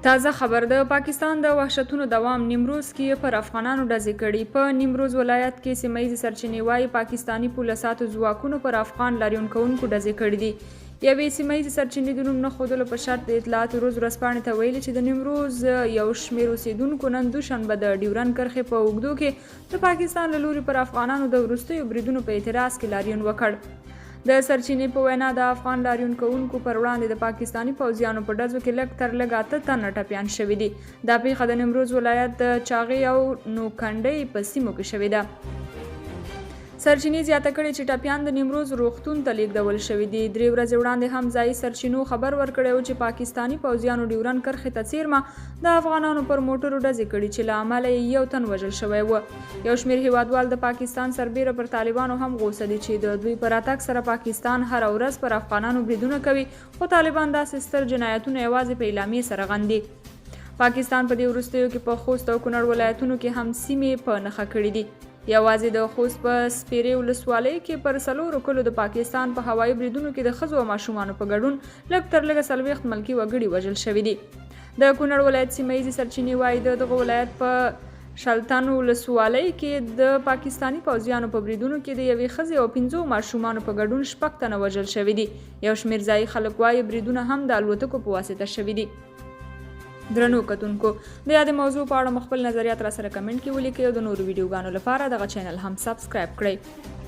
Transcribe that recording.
تازه خبر د پاکستان د وحشتونو دوام، نیمروز کې یې پر افغانانو ډزې کړي. په نیمروز ولایت کې سیمه ییزې سرچینې وايي، پاکستاني پوله ساتو ځواکونو پر افغان لاریون کوونکو ډزې کړې دي. یوې سیمه ییزې سرچینې د نوم نه ښودلو په شرط د اطلاعات روز ورځپاڼې ته ویلي چې د نیمروز یو شمېر اوسېدونکو نن دوشنبه د ډیورند کرښې په اوږدو کې د پاکستان له لوري پر افغانانو د وروستیو بریدونو په اعتراض کې لاریون وکړ. د سرچینې په وینا د افغان لاریون کوونکو پر وړاندې د پاکستاني پوځیانو په ډزو کې لږ تر لږه 8 تنه ټپیان شوي دي. دا پیښه د نیمروز ولایت د چاغې او نوکنډۍ په سیمو کې شوې ده. سرچینې زیاته کړې چې ټپیان د نیمروز روغتون ته لیږدول شوي دي. 3 ورځې وړاندې هم ځایي سرچینو خبر ورکړی و چې پاکستاني پوځیانو ډیورند کرښې ته څیرمه د افغانانو پر موټرو ډزې کړي چې له امله یې یو تن وژل شوی و. یو شمېر هیوادوال د پاکستان سربیره پر طالبانو هم غوسه دي چې د دوی په راتګ سره پاکستان هره ورځ پر افغانانو بریدونه کوي، خو طالبان داسې ستر جنایتونه یوازې په اعلامیې سره غندي. پاکستان په دې وروستیو کې په خوست او کونړ ولایتونو کې هم سیمې په نښه کړې دي. یوازې د خوست په سپیرې ولسوالۍ کې پر څلورو کلو د پاکستان په هوایي بریدونو کې د ښځو او ماشومانو په ګډون لږ تر لږه 40 ملکي وګړي وژل شوي دي. د کونړ ولایت سیمه ییزې سرچینې وايي، د دغه ولایت په شلتن ولسوالۍ کې د پاکستاني پوځیانو په بریدونو کې د یوې ښځې او پنځو ماشومانو په ګډون شپږ تنه وژل شوي دي. یو شمېر ځایي خلک وايي، بریدونه هم د الوتکو په واسطه شوي دي. درنو کتونکو، د یادې موضوع په اړه مو خپل نظریات را سره کمنټ کې ولیکئ او د نورو ویډیوګانو لپاره دغه چینل هم سبسکرایب کړئ.